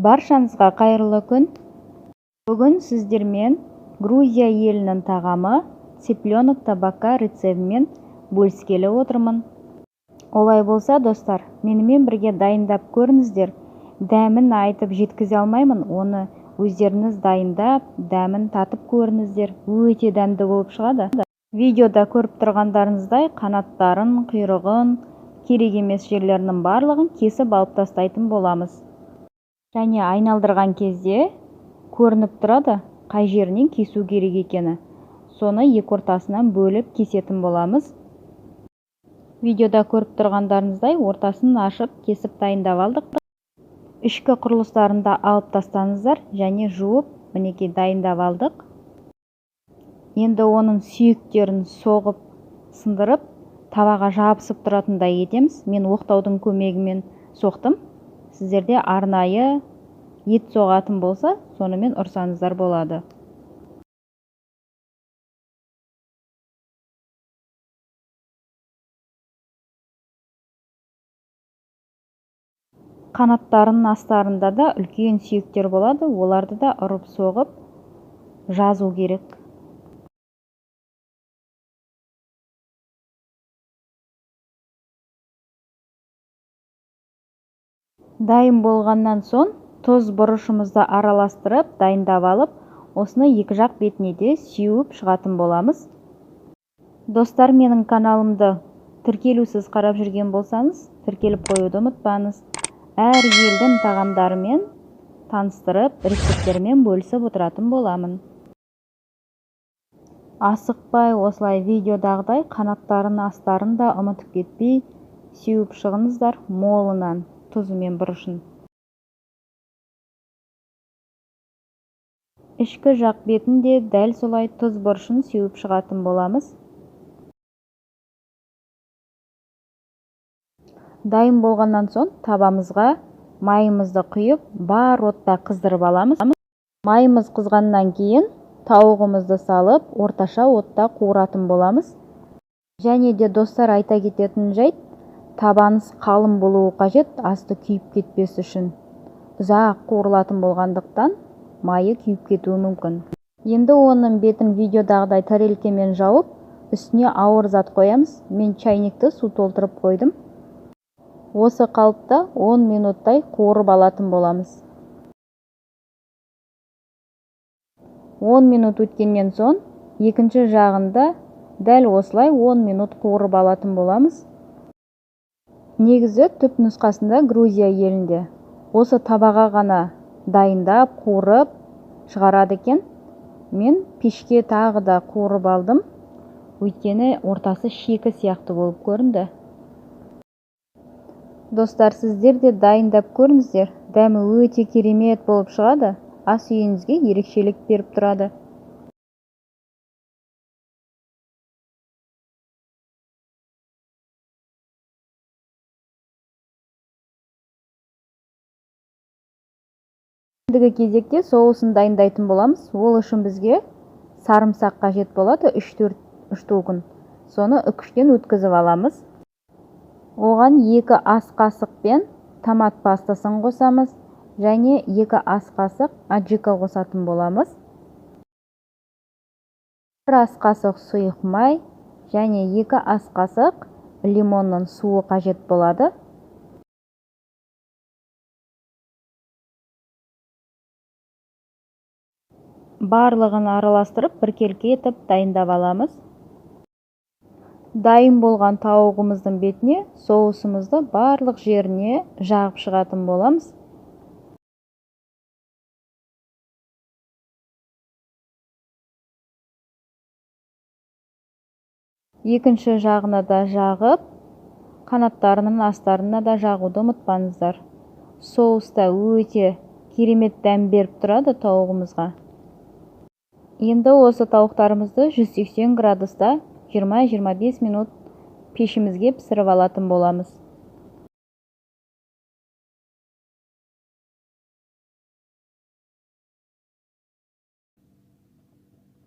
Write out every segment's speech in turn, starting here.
Баршаңызға қайырлы күн. Бүгін сіздермен Грузия елінің тағамы цыпленок табака рецептімен бөліскелі отырмын. Олай болса, достар, менімен бірге дайындап көріңіздер. Дәмін айтып жеткізе алмаймын, оны өздеріңіз дайындап, дәмін татып көріңіздер. Өте дәмді болып шығады. Видеода көріп тұрғандарыңыздай қанаттарын, құйрығын, керек емес жерлерінің барлығын кесіп алып тастайтын боламыз. Және айналдырған кезде көрініп тұрады, қай жерінен кесу керек екені. Соны екі ортасынан бөліп кесетін боламыз. Видеода көріп тұрғандарыңыздай ортасын ашып кесіп дайындап алдық. Ішкі құрылыстарын да алып тастаңыздар және жуып, мінекей дайындап алдық. Енді оның сүйектерін соғып, сындырып, табаға жабысып тұратындай етеміз. Мен оқтаудың көмегімен соқтым. Сіздерде арнайы ет соғатын болса, сонымен ұрсаңыздар болады. Қанаттарының астарында да үлкен сүйектер болады, оларды да ұрып соғып жазу керек. Дайын болғаннан соң тұз бұрышымызды араластырып, дайындап алып, осыны екі жақ бетіне де сеуіп шығатын боламыз. Достар, менің каналымды тіркелусіз қарап жүрген болсаңыз, тіркеліп қоюды ұмытпаңыз. Әр елдің тағамдарымен таныстырып, рецепттермен бөлісіп отыратын боламын. Асықпай осылай видеодағыдай қанаттарын, астарын да ұмытып кетпей сеуіп шығыңыздар молынан, тұзы мен бұрышын. Ішкі жақ бетін де дәл солай тұз бұрышын сеуіп шығатын боламыз. Дайын болғаннан соң табамызға майымызды құйып, бар отта қыздырып аламыз. Майымыз қызғаннан кейін тауығымызды салып, орташа отта қуыратын боламыз. Және де достар, айта кететін жайт, табаңыз қалың болуы қажет, асты күйіп кетпес үшін. Ұзақ қуырылатын болғандықтан майы күйіп кетуі мүмкін. Енді оның бетін видеодағыдай тарелкамен жауып, үстіне ауыр зат қоямыз. Мен чайникті су толтырып қойдым. Осы қалыпта 10 минуттай қуырып алатын боламыз. 10 минут өткеннен соң екінші жағында дәл осылай 10 минут қуырып алатын боламыз. Негізі түп нұсқасында Грузия елінде осы табаға ғана дайындап, қуырып шығарады екен. Мен пешке тағы да қуырып алдым, өйткені ортасы шикі сияқты болып көрінді. Достар, сіздер де дайындап көріңіздер. Дәмі өте керемет болып шығады. Ас үйіңізге ерекшелік беріп тұрады. Ендігі кезекте соусын дайындайтын боламыз. Ол үшін бізге сарымсақ қажет болады, үш-төрт штугын. Соны үкіштен өткізіп аламыз. Оған 2 ас қасықпен томат пастасын қосамыз және 2 ас қасық аджика қосатын боламыз. 1 ас қасық сұйық май және 2 ас қасық лимонның суы қажет болады. Барлығын араластырып, біркелкі етіп дайындап аламыз. Дайын болған тауығымыздың бетіне соусымызды барлық жеріне жағып шығатын боламыз. Екінші жағына да жағып, қанаттарының астарына да жағуды ұмытпаңыздар. Соус та өте керемет дәм беріп тұрады тауығымызға. Енді осы тауықтарымызды 180 градуста 20-25 минут пешімізге пісіріп алатын боламыз.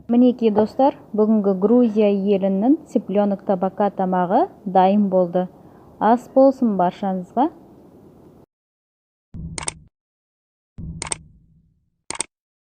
Мінекей достар, бүгінгі Грузия елінің цыпленок табака тамағы дайын болды. Ас болсын баршаңызға.